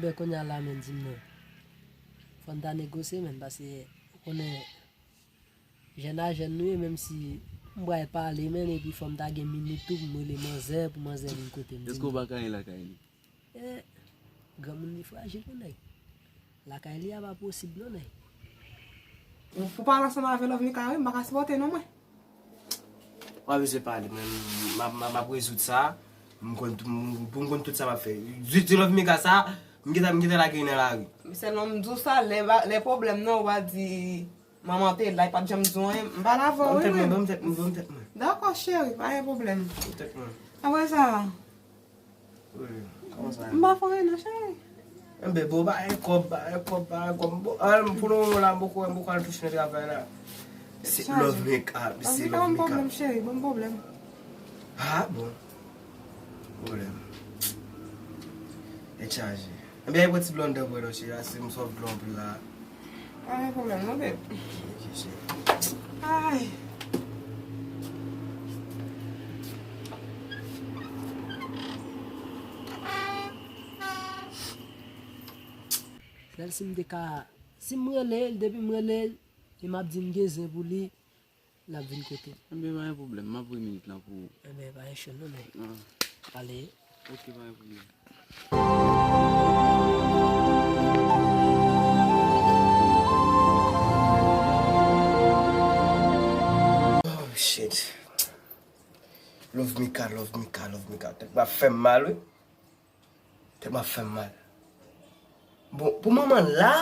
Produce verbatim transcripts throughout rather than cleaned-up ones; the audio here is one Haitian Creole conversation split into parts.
Men kounye a la, men, di m non. Fò n ta negosye, men, paske ou konnen jèn a jèn nou ye, menm si m pral pale, men, epi fò m ta gen minit tou pou m rele manzè, pou manzè vin kote m. Èske w pa ka al lakay li? Eh, granmoun li frajil wi nèg. Lakay li a pa posib non nèg. Ou, ou pale ansanm avè Love Mika wi, m pa ka sipòte non mwen. W ap bezwen pale, mwen, m ap, m ap, m ap rezoud sa. M konn, m, pou m konn tout sa m ap fè. Di, di Love Mika sa, m gentan, m gentan lage li nan lari. Sèlman m di w sa, lè ba, lè pwoblèm nan, w a di manman te la, li pa t janm di w anyen. M pale avè w wi mwen. Ban m tèt mwen, ban m tèt mwen, ban m tèt mwen. Dakò, cheri, pa gen pwoblèm. Ban m tèt mwen. Apre sa, Wi, kòman sa ye? M pa fò ri non, cheri. Enben, bon, ba e kòb, ba e kòb, ba e kòb. Bon, al, pou le moman la, m poko, m poko al touche nan travay la. Se Love Mika, se Love Mika. Ban m pwoblèm, cheri, ban m pwoblèm. Ah, bon. Pwoblèm. E chaje. Enben, e pran ti blender pou nou, cheri, la, se m sòf dlo anpil la. Pa gen pwoblèm non, babe. Ok, cheri. Ay. Sèl si m te ka, si m rele l, depi m rele l, e m ap di m gen zen pou li, l ap vin kote m. Enben, pa gen pwoblèm, m ap voye minit lan pou ou. Enben, pa gen cho non, men. Ah. Ale. Ok, pa gen pwoblèm. Oh, shit. Love Mika, Love Mika, Love Mika. Tèt m ap fè m mal, wi. Tèt m ap fè m mal. Bon, pou manman la,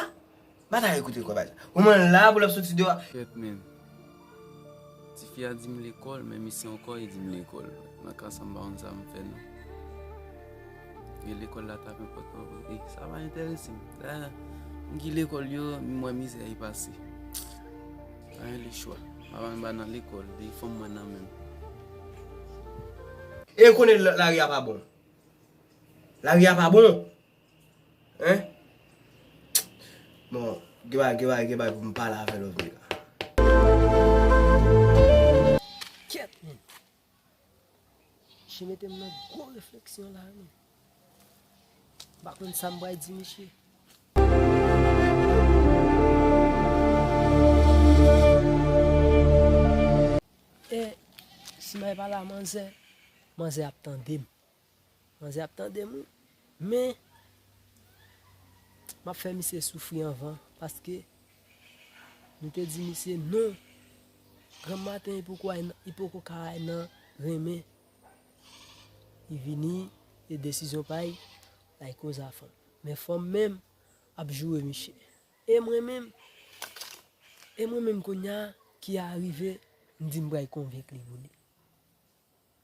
m pa ta rekoute kòb sa. Pou manman la, pou l ap soti deyò. Fèt menm. Tifi a di m lekòl, men misye ankò e di m lekòl. Nan ka sa, m pa konn sa m fè non. E lekòl la tape pòt mwen, e sa pa enterese m. Dayè, m ki lekòl yo, m wè mizè e pase. Pa gen lechwa. Papa m pa nan lekòl, e fò m wè nan men m. E konnen la, lari a pa bon. Lari a pa bon. Hein? Bon, gen bagay, gen bagay, gen bagay pou m pale avè Love Mika. Kèt, men. Che mete m nan gwo refleksyon la, men. M pa konn sa m pral di misye. E, si m al pale a manzè, manzè ap tande m. Manzè ap tande m, wi. Men, m ap fè misye soufri anvan, paske nou te di misye non. Granm maten, li poko al nan, li poko ka al nan renmen. Li vini, e desizyon pa l, l al koze a fanm. Men fanm menm ap joure misye. E mwen menm, e mwen menm kounye a ki arive, m di m pral konvenk li pou li.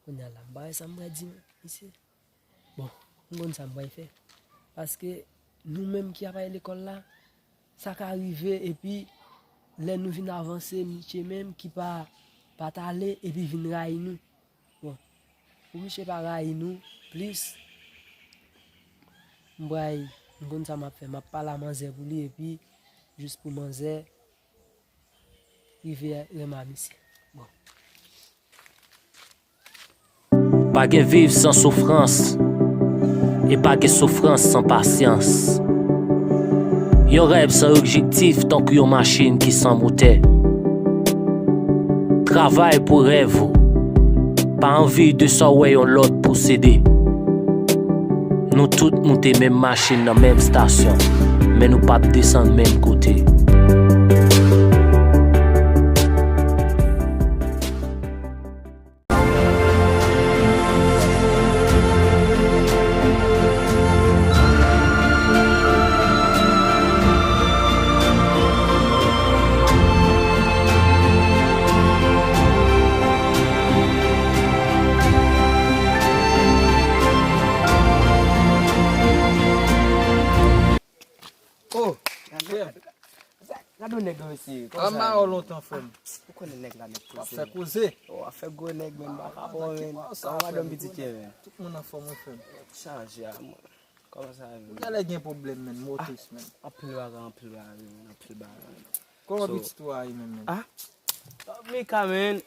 Kounye a la, m pa wè sa m pral di misye. Bon, m konn sa m pral fè. Paske nou menm ki ap al lekòl la, sa ka rive epi lè nou vin avanse, misye menm ki pa, pa t ale epi vin rayi nou. Bon, pou misye pa rayi nou plis, m pral, m konn sa m ap fè. M ap pale a manzè pou li epi jis pou manzè rive renmen misye. Bon. Pa gen viv san soufrans, e pa gen soufrans san pasyans. Yon rèv san objektif tankou yon machin ki san motè. Travay pou rèv ou. Pa anvi de sa w wè yon lòt posede. Nou tout moute menm machin nan menm estasyon, men nou p ap desann menm kote. Oh, gade yon nèg la, mesye. Kòman sa? Ou konnen nèg la nèg koze. W ap fè koze. Oh, w ap fè gwo nèg, men m pa ka pran, men. Kòman madanm pitit yo, men? Tout moun anfòm, wi, frè m. Chaje a, mwen. Kòman sa ye, men? Ou genlè gen pwoblèm, men, motrice, men. Anpil bagay, anpil bagay, men, anpil bagay, men. Kòman pitit ou a ye menm, men? Ah, Mika, men.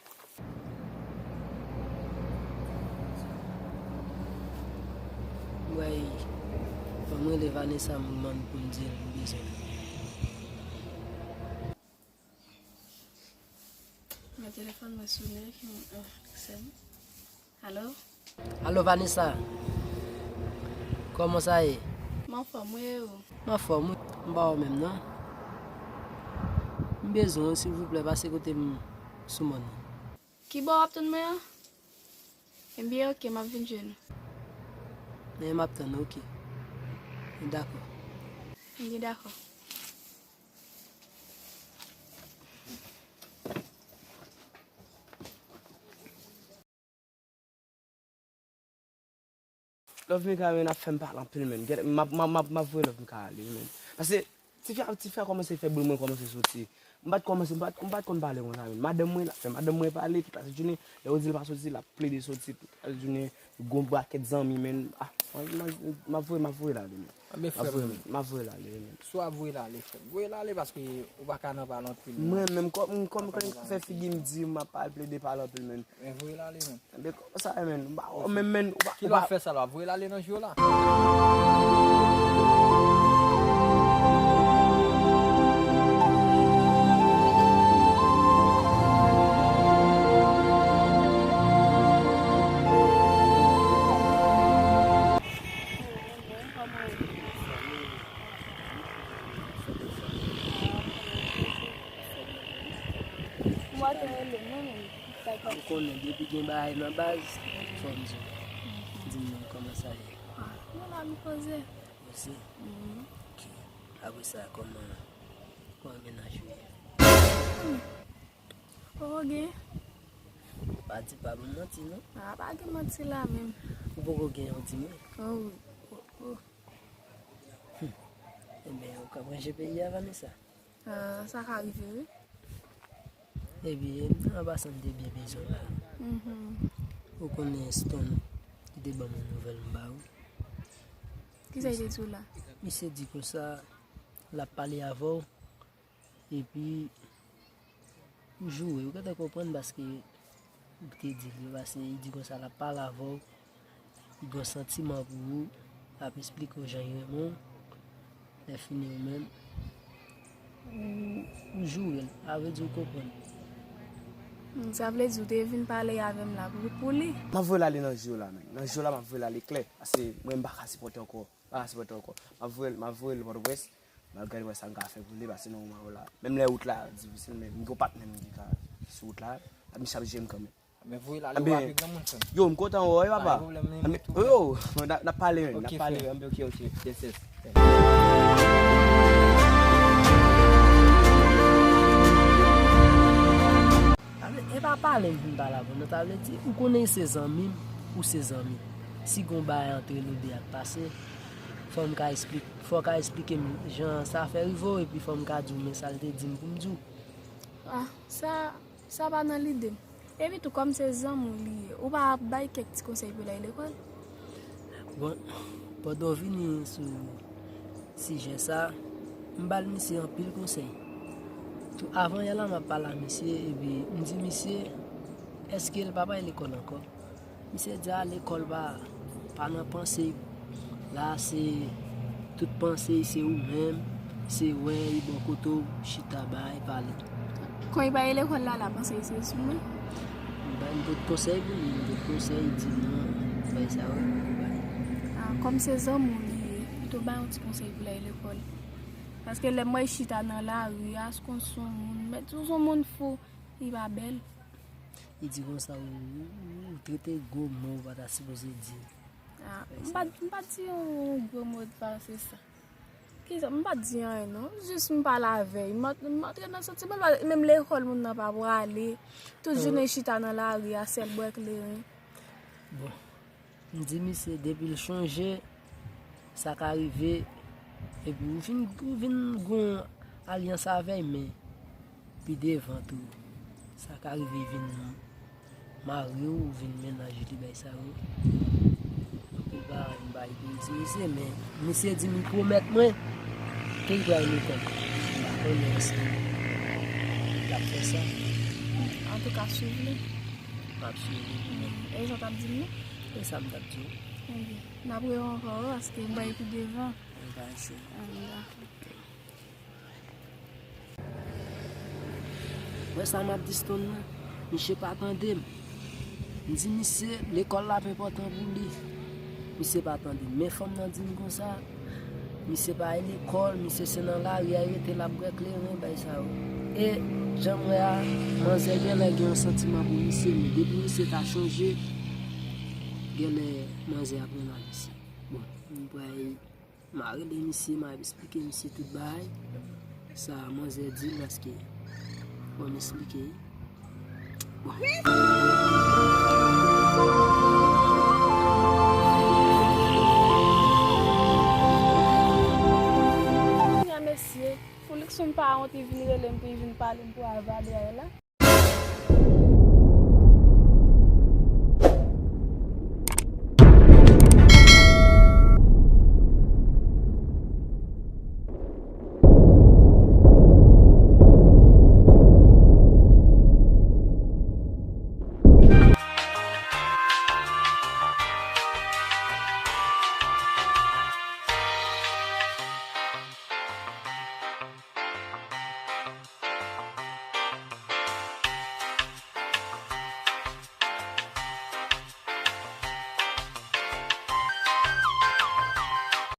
Mwen, fò M rele Vanessa, m mande pou m di l m bezwen l. Men telefòn mwen sonnen, ki mwen, oh, sèm. Alo? Alo, Vanessa. Kòman sa ye? M anfòm, wi, e ou? M anfòm, wi. M pa wè w menm, non. M bezwen w, silvouplè, pase kote m sou mòn nan. Ki bò w ap tann mwen an? Ebyen, oke, m ap vin jwenn ou. Men m ap tann ou, oke. Dakò. Ebyen, dakò. Love Mika, men, ap fè m pale anpil, men. Gade, m ap, m ap, m ap, m ap voye Love Mika ale, men. Paske tifi a, tifi a kòmanse fè bri, mwen kòmanse soti. M pa t kòmanse, m pa t, m pa t konn pale konsa, men. Madanm mwen, l ap fè madanm mwen pale tout lajounen. Lè yo di l pa soti, l ap plede soti tout lajounen. Gon brakèt zanmi, men. Ah, m, m, m ap voye, m ap voye l ale, men. Anben, frè m, m ap voye l ale, men. Si w ap voye l ale, frè m, voye l ale paske ou pa ka nan pale anpil, non. Mwen menm, kòm, kòm, kòm fè figi m di, m ap pale, plede pale anpil, men. Men voye l ale, men. Anben, kòman sa ye, men? Ou pa, ou menm, men, ou pa, ki lè w ap fè sa la? W ap voye l ale nan je w la? Ou pa te rele mwen menm. Ou konnen depi gen bagay nan baz, fò m di w. Di m non, kòman sa ye? Ah, mwen la, m poze. Poze? Mhm. Ok. Apre sa, kòman, kòman mennaj ou ye? Hmm. Poko gen. Pa di, pa ban m manti, non. Ah, pa gen manti la menm. Ou poko gen, ou di mwen. Oh, wi. Oh, oh. Hmm. Ebyen, ou ka ranje peyi a, Vanessa? Ah, sa ka rive, wi. Ebyen, an pasan, m te byen bezwen w la. Mhm. Ou konnen Stone, li te ban m yon nouvèl m ba ou. Kisa li te di w la? Misye di konsa, l ap pale avè w, epi ou joure, ou gentan konprann paske ou te di l yo, paske li di konsa l ap pale avè w, li gen yon santiman pou ou, l ap esplike w jan l renmen w, lè fini ou menm, ou, ou joure l, sa vle di ou konprann. Hmm, sa vle di ou te vin pale avè m la pou, pou li? M ap voye l ale nan je w la, men. Nan je w la, m ap voye l ale klè, paske mwen, m pa ka sipòte ankò. Pa ka sipòte ankò. M ap voye l, m ap voye l Pòtoprens. M ap gade wè sa m ka fè pou li, paske nan moman yo la, menm lè wout la difisil, men m gen yon patnè m ki ka sou wout la, misye ap jere m kanmenm. Men voye l ale, w ap granmoun, frè m. Yo, m kontan wè w, papa. Pa gen pwoblèm, men, men tou, yo, n ap, n ap pale, men, n ap pale, men, ok, ok. Yes, yes. Sa vle, e pa pale m vin pale avè w, non, sa vle di, ou konnen se zanmi m, ou se zanmi m. Si gon bagay antre nou de a k pase, fò m ka esplik-, fò w ka esplike m jan sa fè rive w, epi fò m ka di w, men sa l te di m pou m di w. Ah, sa, sa pa nan lide m. Epi tou, kòm se zanmi w li ye, ou pa bay kèk ti konsèy pou l al lekòl? Bon, pandan w vini sou sijè sa, m ba l misye anpil konsèy. Tou, avan yè la, m ap pale a misye, epi m di misye, èske l pa pral lekòl ankò? Misye di, a, lekòl pa, pa nan panse. La, se tout panse, se ou menm, se wè, e bò kote w chita, bay, pale. Kon li pa ye lekòl la, la panse se sou mwen. M ba, m pot konsèy pou li, m pot konsèy, li di non, bay sa wè, bay. A, kòm se zanmi w li ye, pito bay yon ti konsèy pou l al lekòl. Paske lè m wè l chita nan lari a, se konn se yon moun, mèt, se yon moun fou, li pa bèl. Li di konsa, ou, ou, ou trete gwo mo ou pa ta sipoze di. A, m pa, m pa di yon gwo mo pase sa. Kisa, m pa di anyen non. Jis m pale avè l. M, m antre nan santiman, menm lekòl moun nan pa prale. Tout jounen chita nan lari a, sèl bwè kleren. Bon. M di misye depi l chonje, sa ka rive, epi ou vin, ou vin gon alyans avè l, men pi devan tou, sa ka rive vin mari w, ou vin mennaj li, bay sa yo. Anpil bagay m pa itilize, men misye di m, li pwomèt mwen ke li pral lekòl. M pa konnen èske l ap fè sa. Antouka, swiv li. M ap swiv li. E sa w t ap di m nan? E sa m t ap di w. Ebyen, n ap rewè ankò, wi, paske m bay pi devan. Wè sa m ap di Stone nan? Misye pa tande m. M di misye lekòl la ap enpòtan pou li. Misye pa tande m. Men fanm nan di m konsa, misye pa al lekòl, misye se nan lari a l rete, l ap bwè kleren, bay sa yo. E jan m wè a, manzè genlè gen yon santiman pou misye, men depi misye ta chonje, genlè manzè ap renmen misye. Bon, m pral M a rele misye, m a eksplike misye tout bagay. Sa manzè di l, paske fò m eksplike. Bon. Kounya mesye, Foulix m pa wont, li vin rele m pou li vin pale m pou al vale a la.